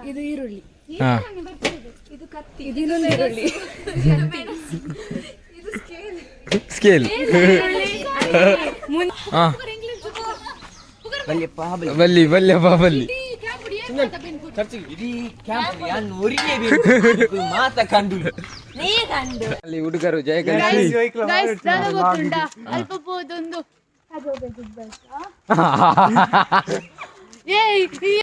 ಇದು ಈರುಳ್ಳಿ. ಹಾ. ಇದು ಕತ್ತಿ. ಇದು ಇನ್ನೊಂದು ಈರುಳ್ಳಿ. ಸ್ಕೇಲ್. ಹಾ, ಬಲ್ಲಿ ಬಲ್ಯಪ್ಪ ಬಲ್ಲಿ. ಮಾತ ಕಂಡು. ಅಲ್ಲಿ ಹುಡುಗರು ಜಯ ಕಲಿಸಿ. ಗೈಸ್, ನನಗೆ ಗೊತ್ತುಂಟಾ, ಅಲ್ಪ ಪೋದೊಂದು ಏಯ್ ಈ.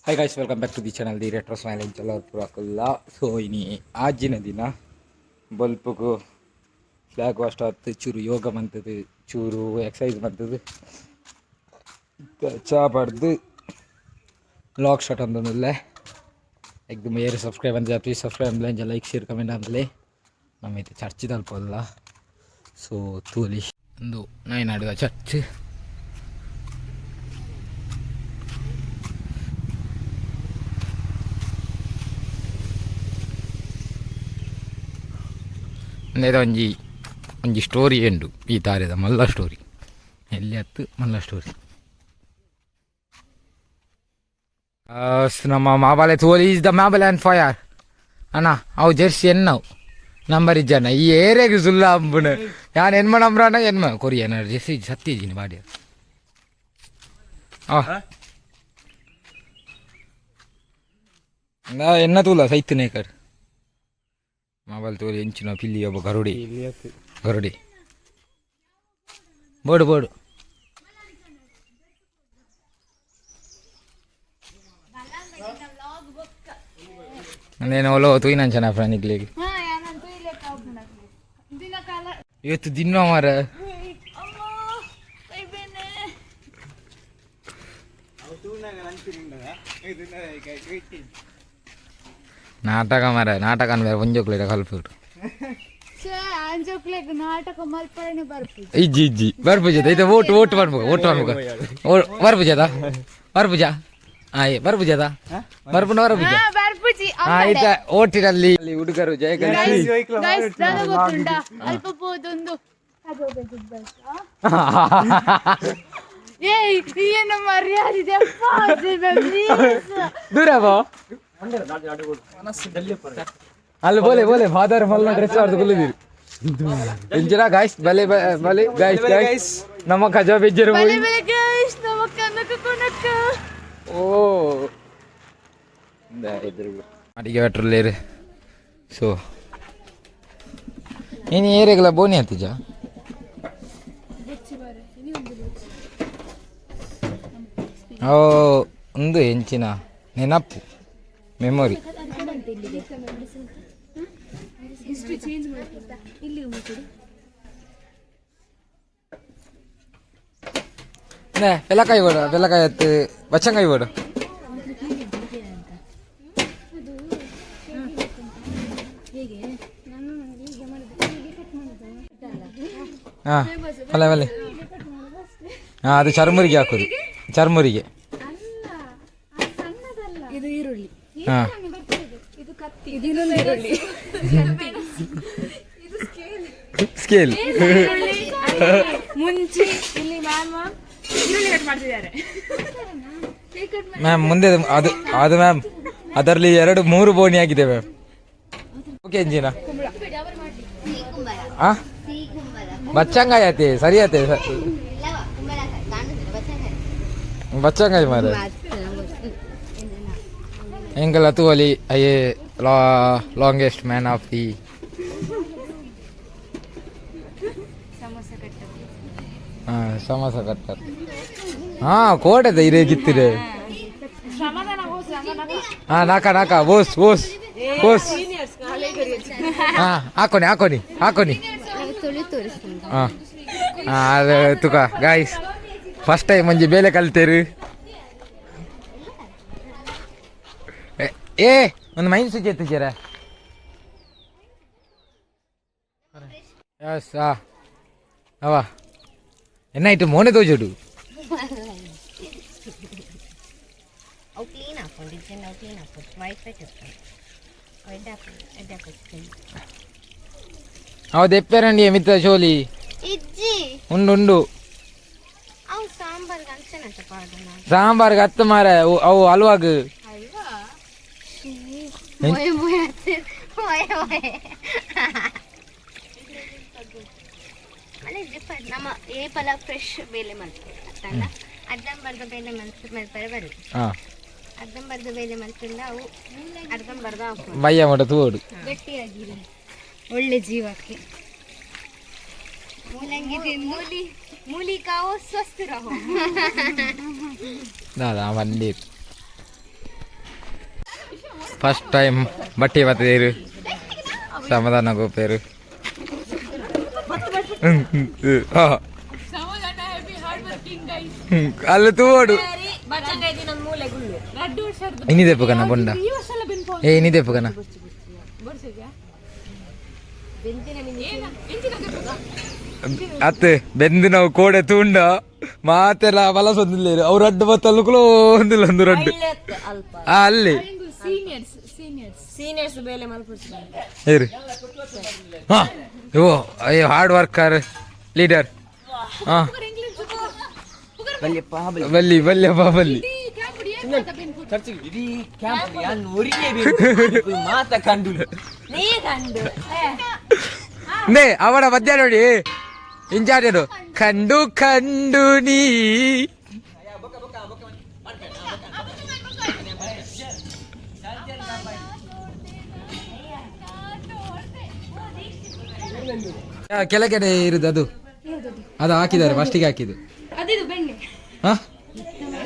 Hi guys, welcome back to the channel, the retro smile ಪುರಾಕಲ್ಲ. So ಇನಿ ಆಜಿನ ದಿನ ಬಲ್ಪಗು ಫ್ಲ್ಯಾಗ್ ವಾಸ್ಟ್ ಆತು, ಚೂರು ಯೋಗ ಮಂತದ್ದು, ಚೂರು ಎಕ್ಸಸೈಸ್ ಮಂತದ್ದು, ಚಾ ಪಡ್ದು ಲಾಗ್ ಸ್ಟಾರ್ಟ್ ಅಂತಂದಿಲ್ಲ. ಎಕ್ದಮ್ ಏರು ಸಬ್ಸ್ಕ್ರೈಬ್ ಅಂತ, ಪ್ಲೀಸ್ ಸಬ್ಸ್ಕ್ರೈಬ್ ಅಂದ್ಲೆ, ಲೈಕ್ ಶೇರ್ ಕಮೆಂಟ್ ಅಂತಲೇ. ನಮ್ಮ ಇತ್ತೆ ಚರ್ಚ್ ತಲ್ಪಲ್ಲ. ಸೊ ತೂಲಿ, ಒಂದು ನಾಯಿನಾಡುವ ಚರ್ಚ್. ಅಂದೇದ ಒಂಜಿ ಒಂಜಿ ಸ್ಟೋರಿ ಉಂಡು ಈ ತಾರೆದ, ಮಲ್ಲ ಸ್ಟೋರಿ. ಎಲ್ಲಿ ಹತ್ತು ಮಲ್ಲ ಸ್ಟೋರಿ. ನಮ್ಮ ಮಾಬಲೆ ತೋಲಿ is the ಮಾಬಲೆ ಆ್ಯಂಡ್ ಫೈರ್. ಅಣ್ಣ, ಅವು ಜೆರ್ಸಿ ಎನ್ನವು ನಂಬರ್ ಇಜ್ಜಣ್ಣ. ಈ ಏರಿಯಾಗೆ ಸುಲ್ಲ ಅಂಬುನು ಯಾನ್ ಎನ್ಮ ನಂಬ್ರ ಅಣ್ಣ, ಎನ್ಮ ಕೊರಿಯ ಜೆರ್ಸಿ ಸತ್ಯ ಬಾಡಿ. ಆ ಎನ್ನ ತೂಲ ಸೈತ್ ನೇಕರ್ ಮಾಬಲ್ ತೋಲಿ ಎಂಚಿನ ಪಿಲ್ಲಿ ಒಬ್ಬ ಗರುಡಿ ಗರುಡಿ ಬೋಡು ಬೋಡು. నేను ಓಲೋ ತೂಯಿನಂಚನ ಫ್ರೆಂಡ್. ಹಾ, ಯಾನಂತೂ ಇಲ್ಲೇ ಕಾಪುನ ದಿನ ಕಾಲ. ಇವತ್ತು ದಿನ ಮಾರ. ಅಮ್ಮ, ಕೈ ಬೇನೆ. ನಾಟಕ ಮಾರ, ನಾಟಕ ಅನ್ಬೇರೆ ಒಂಜೋಕ್ಲೇಟ ಕಲ್ಪಿಡು. ಛೇ, ಅಂಜೋಕ್ಲೆಗ್ ನಾಟಕ ಮಲ್ಪರಣೆ ಬರ್ಪು. ಇಜ್ಜಿ ಇಜ್ಜಿ, ಬರ್ಪುಜದ ಐತೆ. ಓಟ್ ಓಟ್ ಬರ್ಬೇಕು, ಓಟ್ ಬರ್ಬೇಕು. ಬರ್ಪುಜದ, ಬರ್ಪುಜ. ಆಯ್, ಬರ್ಪುಜದ, ಬರ್ಪುನ ಬರ್ಪುಜ. ಹಾ, ಬರ್ಪುಜಿ. ಹಾ, ಐತೆ ಓಟಿನಲ್ಲಿ ಅಲ್ಲಿ ಹುಡುಗರು ಜಯ ಕಲಿಸಿ. ಗೈಸ್, ನನಗೆ ಗೊತ್ತುಂಟಾ, ಅಲ್ಪ ಪೋದೊಂದು ಏಯ್ ಏನು ಮರ್ಯಾದೆ. ದೂರ ಬಾ. ಅಲ್ಲಿ ಬೋಲೆ ಬೋಲೆ ಫಾದರ್ ಮಲ್ಲ ಡ್ರೆಸ್ ಆಡ್ದು ಕುಲ್ಲಿದ್ದೀರಿ ಎಂಜಿನ ಗಾಯ್ಸ್. ಬಲೆ ಬಲೆ ಗಾಯ್ಸ್, ಗಾಯ್ಸ್, ನಮ್ಮ ಕಜಾ ಬೆಜ್ಜರು. ಬಲೆ ಬಲೆ ಗೈಸ್, ನಮ್ಮ ಕನಕ ಕೊನಕ. ಓ, ಅಡಿಗೆ ಬೆಟ್ರಲ್ಲೇರು. ಸೊ ಇನ್ನು ಏರಿಯಾಗಲ ಬೋನಿ ಆತಿಜ. ಓ, ಒಂದು ಎಂಚಿನ ನೆನಪು, ಮೆಮೊರಿ. ಹಿಸ್ಟ್ರಿ ಚೇಂಜ್ ಇಲ್ಲಿ. ಬೆಲ್ಲಕಾಯಿ ಬೋಡು, ಬೆಲ್ಲಕಾಯಿ ಹತ್ತು, ಬಚ್ಚಂಕಾಯಿ ಬೋಡು. ಹೇಗೆ ನಾನು ಹೀಗೆ ಮಾಡುದು, ಹೀಗೆ ಕಟ್ ಮಾಡುದು. ಹಾಂ, ಬಲೆ ಬಲೆ. ಹಾಂ, ಅದು ಚರ್ಮುರಿಗೆ ಹಾಕೋದು, ಚರ್ಮುರಿಗೆ. ಅಲ್ಲ, ಸಣ್ಣದಲ್ಲ, ಇದು ಈರುಳ್ಳಿ. ಹಾಂ. ಇದು ಕತ್ತಿ. ಇದು ಇನ್ನೊಂದು ಈರುಳ್ಳಿ. ಸ್ಕೇಲ್. ಮುಂಚೆ ಇಲ್ಲಿ ಮ್ಯಾಮ್ ಈರುಳ್ಳಿ ಕಟ್ ಮಾಡ್ತಿದ್ದಾರೆ. ಮ್ಯಾಮ್, ಮುಂದೆ ಅದು ಅದು ಮ್ಯಾಮ್, ಅದರಲ್ಲಿ ಎರಡು ಮೂರು ಬೋಣಿ ಆಗಿದೆ ಮ್ಯಾಮ್. ಓಕೆ, ಇಂಜಿನ ಆ ಬಚ್ಚಂಗಾಯಿ ಆತೆ, ಸರಿ ಆತೆ. ಬಚ್ಚಂಗಾಯಿ ಮಾರ. ಎಂಕಲ ತೂವಲಿ ಅಯ್ಯೇ ಲಾಂಗೆಸ್ಟ್ ಮ್ಯಾನ್ ಆಫ್ the ಹಾ ಸಮೋಸ ಕಟ್ಟರ್. ಹಾ, ಕೋಟೆದ ಇರೇ ಗಿತ್ತಿರೆ. ಹಾ, ನಾಕ ನಾಕ, ಬೋಸ್ ಬೋಸ್ ಬೋಸ್. ಹಾ, ಹಾಕೋನಿ ಹಾಕೋನಿ ಹಾಕೋನಿ. ಹಾ ಹಾ, ಅದು ತುಕ ಗಾಯ್ಸ್, ಫಸ್ಟ್ ಟೈಮ್ ಒಂಜಿ ಬೇಲೆ ಕಲ್ತೇರು. ಏ, ಒಂದು ಮೈನ್ ಸ್ವಿಚ್ ಎತ್ತಿದ್ದೀರ? ಎಸ್. ಆ ಅವ ಎನ್ನಾಯ್ತು ಮೋನೆ ತೋಜುಡು. ಅವು ಕ್ಲೀನ್ ಹಾಕೊಂಡು ಇಜ್ಜಂಡ ಅವು ಕ್ಲೀನ್ ಹಾಕೊಂಡು ವೈಟ್ ವೈಟ್ ಇರ್ತದೆ. ಅವು ಎಡ್ಡೆ ಹಾಕೊಂಡು ಎಡ್ಡೆ ಹಾಕೊಂಡು. ಅವು ದೆಪ್ಪೇರಂಡಿ ಮಿತ್ತ ಶೋಲಿ. ಇಜ್ಜಿ. ಉಂಡು ಉಂಡು. ಅವು ಸಾಂಬಾರ್ಗೆ ಅಂಚನಂತ ಪಾಡುನ. ಸಾಂಬಾರ್ಗೆ ಹತ್ತು ಮಾರ ಅವು ಹಲ್ವಾಗ್. ಅಲ್ವಾ, ಮೊಯ್ ಮೊಯ್ ಹತ್ತಿರ ಮೊಯ್ ಮೊಯ್. ಮನೆ ನಮ್ಮ ಏಪಲ ಫ್ರೆಶ್ ಬೇಲೆ ಮಲ್ಪೆ ಅತ್ತಲ್ಲ, ಅರ್ಧಂಬರ್ಧ ಬೇಲೆ ಮಲ್ಪೆ ಮಲ್ಪರೆ ಬರಲಿ. ಹಾಂ. ಅರ್ಧಂಬರ್ಧ ಬೇಲೆ ಮಲ್ಪಿಂದ ಅವು ಅರ್ಧಂಬರ್ಧ ಹಾಕು. ಬಯ್ಯ ಮಟ ತೋಡು. ಗಟ್ಟಿಯಾಗಿಲ್ಲ, ಒಳ್ಳೆ ಜೀವಕ್ಕೆ. ಮೂಲಂಗಿ ತಿಂದು ಮೂಲಿ ಮೂಲಿ ಕಾವು, ಸ್ವಸ್ಥ ರಹೋ. ದಾದಾ ಬಂದಿ ಫಸ್ಟ್ ಟೈಮ್ ಬಟ್ಟಿ ಬತ್ತೇರು ಸಮಾಧಾನ ಗೋಪೇರು. ಅಲ್ಲ ತೋಡು ಇನ್ನಿದೆ ಪುಕನ ಬೊಂಡ. ಏ, ಇನ್ನಿದೆ ಪುಕನ. ಅತ್ತೆ ಬೆಂದು ನಾವು ಕೋಡೆ ತೂಂಡ ಮಾತೆಲ್ಲ ಬಲಸೊಂದಿಲ್ಲ. ಅವ್ರು ಅಡ್ಡು ಬತ್ತಲ್ಲು ಒಂದಿಲ್ಲ ಒಂದು ರಡ್ಡು. ಆ ಅಲ್ಲಿ ಏರಿ. ಹಾ, ಇವು ಅಯ್ಯೋ, ಹಾರ್ಡ್ ವರ್ಕರ್ ಲೀಡರ್. ಹಾ, ಬಲ್ಲಿ ಬಲ್ಯಪ್ಪ ಬಲ್ಲಿ. ನೇ ಅವಳ ಮಧ್ಯ ನೋಡಿ ಇಂಚಾರ್ಜರು ಕಂಡು ಕಂಡು ನೀ. ಆ, ಕೆಳಗಡೆ ಇರುದು ಅದು ಅದು ಹಾಕಿದ್ದಾರೆ, ಫಸ್ಟಿಗೆ ಹಾಕಿದ್ದು. ಅದಿದು ಬೆಣ್ಣೆ. ಹಾ.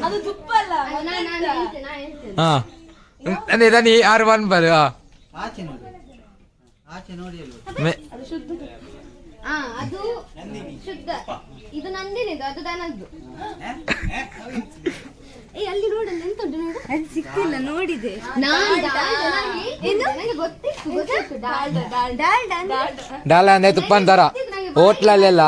ಅದು ತುಪ್ಪ ಅಲ್ಲ. ಹಾ, ಅದೇ ದನಿ ಆರು ಒನ್ ಬರ್. ಹಾ. ಆಚೆ ನೋಡಿ, ಆಚೆ ನೋಡಿ ಅಲ್ವ? ಹಾ, ಅದು ಶುದ್ಧ. ಇದು ನಂದಿನಿದು, ಅದು ದನದ್ದು. ಏ, ಅಲ್ಲಿ ನೋಡು, ಎಂತ ಉಂಟು ನೋಡು. ಅದು ಸಿಕ್ತಿಲ್ಲ, ನೋಡಿದೆ. ನಾನ್ ನನಗೆ ಗೊತ್ತಿತ್ತು ಗೊತ್ತಿತ್ತು, ಡಾಲ್ಡ ಡಾಲ್ಡ ಅಂದ್ರೆ ಡಾಲ ಅಂದ್ರೆ ತುಪ್ಪ ಅಂತಾರ ಹೋಟ್ಲಲ್ಲೆಲ್ಲ.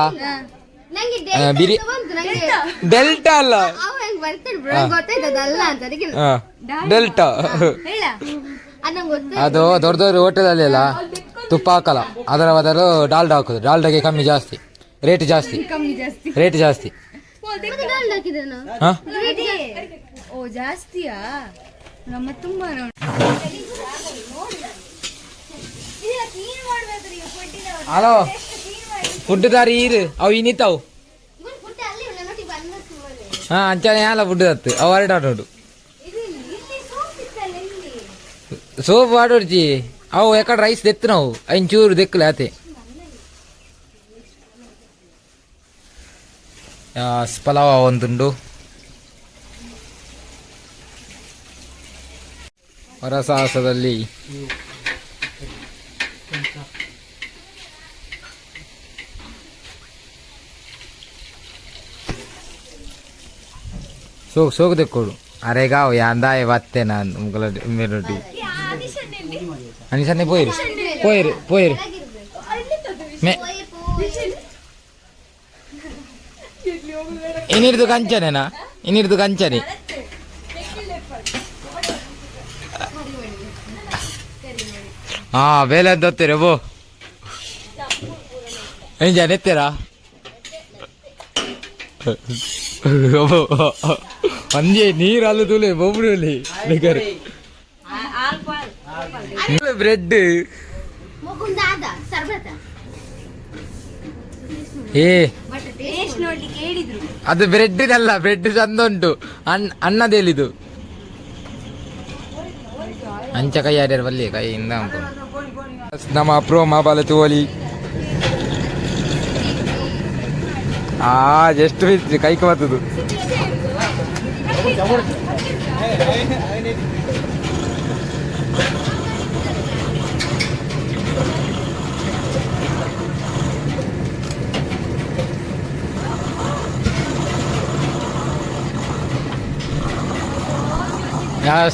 ನಂಗೆ ಆ, ಡೆಲ್ಟಾ ಅಂತ ಬಂತು ನಂಗೆ. ಡೆಲ್ಟಾ ಅಲ್ಲ. ಅವ ಹೆಂಗ್ ಬರ್ತಾನೆ ಬ್ರೋ, ಗೊತ್ತಾಯ್ತು ಅದಲ್ಲ ಅಂತ ಅದಕ್ಕೆ. ಹಾ, ಡೆಲ್ಟಾ. ಹೇಳ. ಅದು ನಂಗೆ ಗೊತ್ತಾಯ್ತು. ಅದು ದೊಡ್ಡ ದೊಡ್ಡ ಹೋಟೆಲಲ್ಲೆಲ್ಲ ತುಪ್ಪ ಹಾಕಲ್ಲ, ಅದರ ಬದಲು ಡಾಲ್ಡ ಹಾಕೋದು. ಡಾಲ್ಡಾಗೆ ಕಮ್ಮಿ ಜಾಸ್ತಿ, ರೇಟ್ ಜಾಸ್ತಿ. ಕಮ್ಮಿ ಜಾಸ್ತಿ. ರೇಟ್ ಜಾಸ್ತಿ. ಮತ್ತೆ ಡಾಲ್ಡ ಹಾಕಿದನು. ಹಾ. ಓ, ಜಾಸ್ತಿಯಾ? ನಮ್ಮ ತುಂಬಾ ನೋಡಿ. ಹಲೋ, ಫುಡ್ ದಾರಿ ಈರು ಅವು ಇನ್ನಿತಾವು. ಅಲ್ಲಿ ನೋಡಿ ಬಂದ ಸುಮ್ಮನೆ. ಹಾ, ಅಂಚನೆ ಅಲ್ಲ, ಫುಡ್ ದತ್ತು ಅವು ಹೊರಟ ನೋಡು. ಇದು ಇಲ್ಲಿ ಸೋಪ್ ಇತ್ತಲ್ಲ ಇಲ್ಲಿ. ಸೋಪ್ ಆಡೋಡ್ಜಿ ಅವು ಎಕಡೆ ರೈಸ್ ದೆತ್ತು ನಾವು ಐನ್ ಚೂರು ದೆಕ್ಕಲೆ ಆತೆ. ಪಲಾವ್ ಒಂದುಂಡು. ಹೊರಸಾಹಸದಲ್ಲಿ ಸೋಕ್ ಸೋಕ್ ದೆಕ್ಕೋಡು. ಅರೆಗಾವ್ ಯಾಂದಾಯ ಬತ್ತೆ ನಾನು ಮುಗಲ ಮೇಲೊಡ್ಡಿ ಅನಿಸನ್ನೇ. ಪೋಯಿರು ಪೋಯಿರು ಪೋಯಿರು ಮೇ. ಇನ್ನಿರ್ದು ಕಂಚನೇನಾ? ಇನ್ನಿರ್ದು ಕಂಚನೆ. ಹಾ, ಬೇಲೆ ಅಂತ ಹೋಗ್ತೀರಿ ಬೋ ಎಂಜ ಎತ್ತೀರಾ? ಒಂದೇ ನೀರು ಅಲ್ಲ ತೂಲೆ ಬೊಬ್ರಲ್ಲಿ ಬೇಕಾರೆ ಬ್ರೆಡ್. ಮುಕುಂದಾದ ಸರ್ಬತ. ಏ. ಬಟ್ ಟೇಸ್ಟ್ ನೋಡ್ಲಿಕ್ಕೆ ಹೇಳಿದ್ರು. ಅದು ಬ್ರೆಡ್ ಅಲ್ಲ, ಬ್ರೆಡ್ ಚಂದ ಉಂಟು. ಅನ್ನದೇಲಿದು ಅಂಚ ಕೈ ಆಡ್ಯಾರ ಬಲ್ಲಿ ಕೈಯಿಂದ ಉಂಟು. ನಮ್ಮ ಪ್ರೋ ಮಾಬಾಲ ತೋಲಿ. ಆ ಜಸ್ಟ್ ಬಿತ್ತು ಕೈಗೆ ಬರ್ತದು.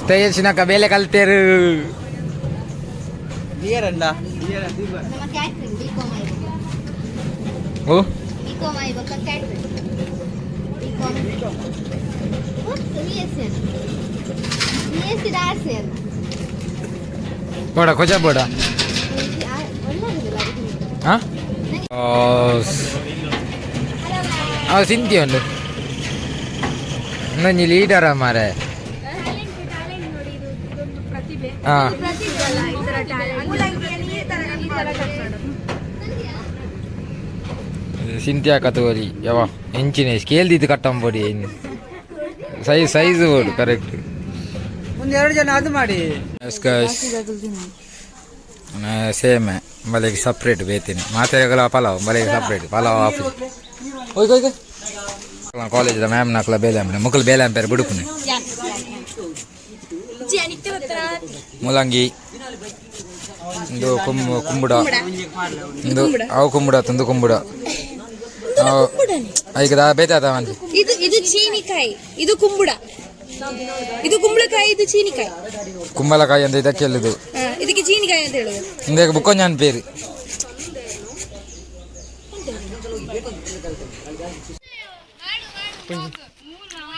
ಸ್ಟೇಜಿನಕ ಬೇಲೆ ಕಲ್ತೇರು. ಬಿಯರ್ ಅಲ್ಲ, ಬಿಯರ್. ನಮ್ಮ ಕ್ಯಾಟ್ರಿಂಗ್ ಬಿ ಕಾಮ್ ಆಯ್ತು. ಓ. ಬಿ ಕಾಮ್ ಆಯ್ಬೊಕ್ಕ catering B Com B S. ಬೋಡ ಕೊಜ ಬೋಡ ಹಾಂ ಅವು ಸಿಂತಿ ಉಂಡು ಇನ್ನೊಂಜಿ ಲೀಡರ ಮಾರೆ. ಹಾಂ ಸಿಂತ್ಯಾ ಕತೋಲಿ ಯಾವ ಎಂಚಿನ ಸ್ಕೇಲ್ ದಿದ್ದು ಕಟ್ಟಂಬೋಡಿ ಸೈಜ್ ಸೈಜ್ ಬೋಡು ಕರೆಕ್ಟ್. ಒಂದು ಎರಡು ಜನ ಅದು ಮಾಡಿ. ಸೇಮ್ ಬಲೆಗೆ ಸಪ್ರೇಟ್ ಬೇತೀನಿ ಮಾತೆಗಳ ಪಲಾವ್ ಬಲೆಗೆ ಸಪ್ರೇಟ್ ಪಲಾವ್ ಆಫ್ ಓಯ್ ಓಯ್. ಕಾಲೇಜ್ದ ಮ್ಯಾಮ್ ನಾಕಲ ಬೇಲೆ ಅಂಪೆ ಮುಕ್ಕಲು ಬೇಲೆ ಅಂಪೇರು ಬಿಡುಪುನೆ ಮೂಲಂಗಿ ಇಂದು ಕುಂಬುಡ ಇಂದು ಅವು ಕುಂಬುಡ ತಂದು ಕುಂಬುಡ ಐಕ ಬೇತೆ ಆತ ಮಂದಿ. ಇದು ಇದು ಚೀನಿಕಾಯಿ, ಇದು ಕುಂಬುಡ, ಇದು ಕುಂಬಳಕಾಯಿ, ಇದು ಚೀನಿಕಾಯಿ. ಕುಂಬಳಕಾಯಿ ಅಂತ ಇದಕ್ಕೆ ಹೇಳುದು. ಇದಕ್ಕೆ ಚೀನಿಕಾಯಿ ಅಂತ ಹೇಳುದು. ಇಂದಕ್ಕೆ ಬುಕ್ಕೊಂಜಾನ್ ಪೇರು.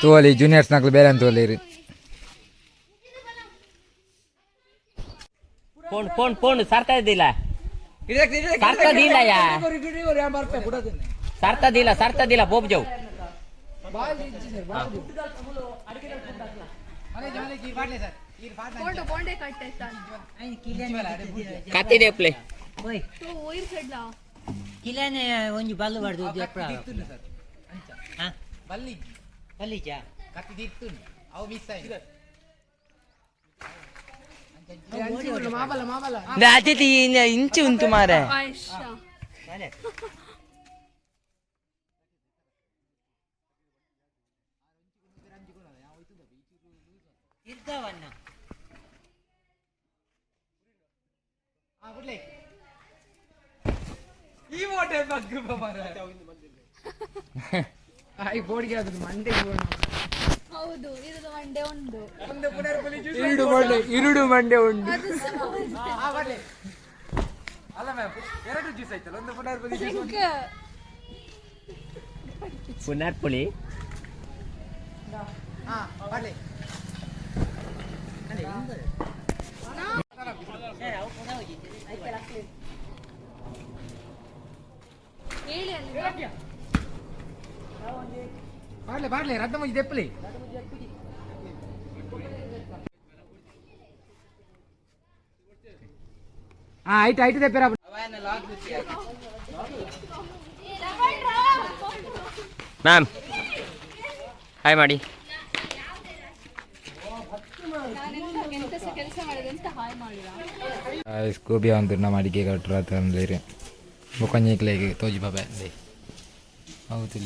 ತೋಲಿ ಜೂನಿಯರ್ಸ್ ನಕ್ಲು ಬೇರೆ ಅಂತ ತೋಲಿರಿ. ಫೋನ್ ಫೋನ್ ಫೋನ್ ಸಾರ್ತದಿಲ್ಲ ಸಾರ್ತದಿಲ್ಲ ಯಾ ಸಾರ್ತದಿಲ್ಲ ಸಾರ್ತದಿಲ್ಲ ಬೋಬ್ ಜೌ. ಕತ್ತಿದೆ ಪ್ಲೇ. ಕಿಲನೆ ಒಂಜಿ ಬಲ್ಲು ಬಡ್ದು ಉದ್ಯಪ್ಪ ಬಲ್ಲಿಜ. ಅತಿಥಿ ಇಂಚು ಉಂಟು ಮಾರೆ. ಇರ್ತಾವನ್ನ. ಹೌದು, ಇದು ಮಂಡೆ ಉಂಟು. ಇರುಡು ಮಂಡೆ, ಇರುಡು ಮಂಡೆ ಉಂಟು. ಪುನರ್ ಪುಳಿ. ಬಾರ್ಲೆ ಬಾರ್ಲೆ ರದ್ದ ಮುಂಜಿ ದೆಪ್ಪಲಿ. ಹಾ ಐಟ್ ಐಟ್ ದೆಪ್ಪರ. ಮ್ಯಾಮ್ ಹಾಯ್ ಮಾಡಿ. ಗೋಬಿ ಅಂತ ನಮ್ಮ ಅಡಿಗೆ ಕಟ್ಟರ ತಂದಿರಿ ಬೊಕೊಂಜಿಕ್ಲೆಗ್ ತೋಜಿ ಬಾಬೆ ಹೌದು.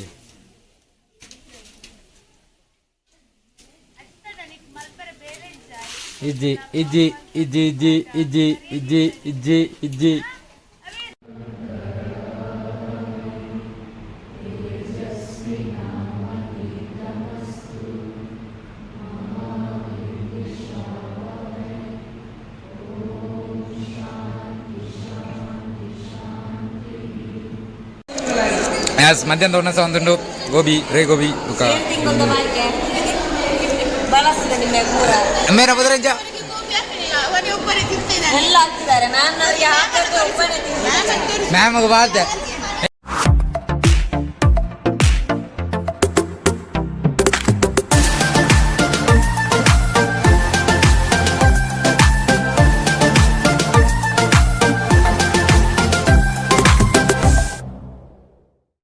ಇಜ್ಜಿ ಇಜ್ಜಿ ಇಜ್ಜಿ ಇಜ್ಜಿ ಇಜ್ಜಿ ಇಜ್ಜಿ ಇಜ್ಜಿ ಇಜ್ಜಿ. ಯಾಸ್ ಮಧ್ಯಾಹ್ನ ಉಣ್ಣಸ ಒಂದುಂಡು ಗೋಬಿ ರೇ ಗೋಬಿ ಬುಕ್ಕ ಮೇರ ಬುದ್ರಂಜ. ಎಲ್ಲ ಹಾಕ್ತಿದ್ದಾರೆ ಮ್ಯಾಮ್, ನಮಗೆ ಹಾಕೋದು ಒಬ್ಬನೇ. ಮ್ಯಾಮ್ ಬಾತೆ.